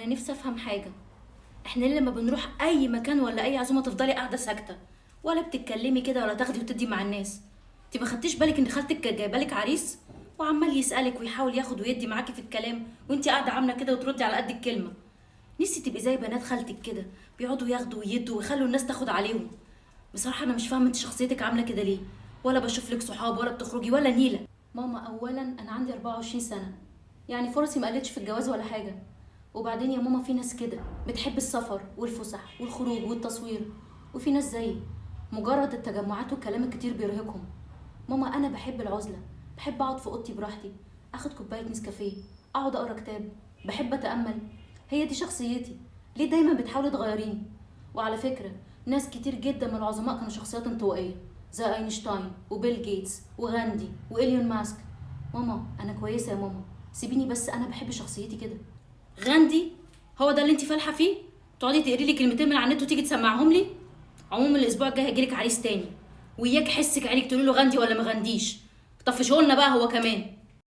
انا نفسي افهم حاجة، احنا ليه لما بنروح اي مكان ولا اي عزومة تفضلي قاعدة ساكته ولا بتتكلمي كده ولا تاخدي وتدي مع الناس؟ انت ما خدتيش بالك ان خالتك كانت جايبه لك عريس وعمال يسالك ويحاول ياخد ويدي معاكي في الكلام، وانت قاعدة عامله كده وتردي على قد الكلمة؟ نفسي تبقي زي بنات خالتك كده، بيقعدوا ياخدوا ويدوا ويخلوا الناس تاخد عليهم. بصراحة انا مش فاهمه انت شخصيتك عامله كده ليه، ولا بشوف لك صحاب ولا بتخرجي ولا نيله. ماما اولا انا عندي 24 سنة، يعني فرصي ما قلتش في الجواز ولا حاجة. وبعدين يا ماما في ناس كده بتحب السفر والفسح والخروج والتصوير، وفي ناس زيي مجرد التجمعات والكلام الكتير بيرهقهم. ماما انا بحب العزلة، بحب اقعد في اوضتي براحتي، اخد كوباية نسكافيه، اقعد اقرا كتاب، بحب اتامل. هي دي شخصيتي، ليه دايما بتحاولي تغيريني؟ وعلى فكرة ناس كتير جدا من العظماء كانوا شخصيات انطوائية، زي اينشتاين وبيل جيتس وغاندي وايلون ماسك. ماما انا كويسة يا ماما، سيبيني بس، انا بحب شخصيتي كده. غاندي هو ده اللي انت فالحه فيه؟ تقعدي تقري لي كلمتين من على النت وتيجي تسمعهم لي؟ عموما الاسبوع الجاي هيجيلك عريس تاني، وياك حسك عينك تقولي له غاندي ولا ما غانديش. طفشهولنا بقى هو كمان.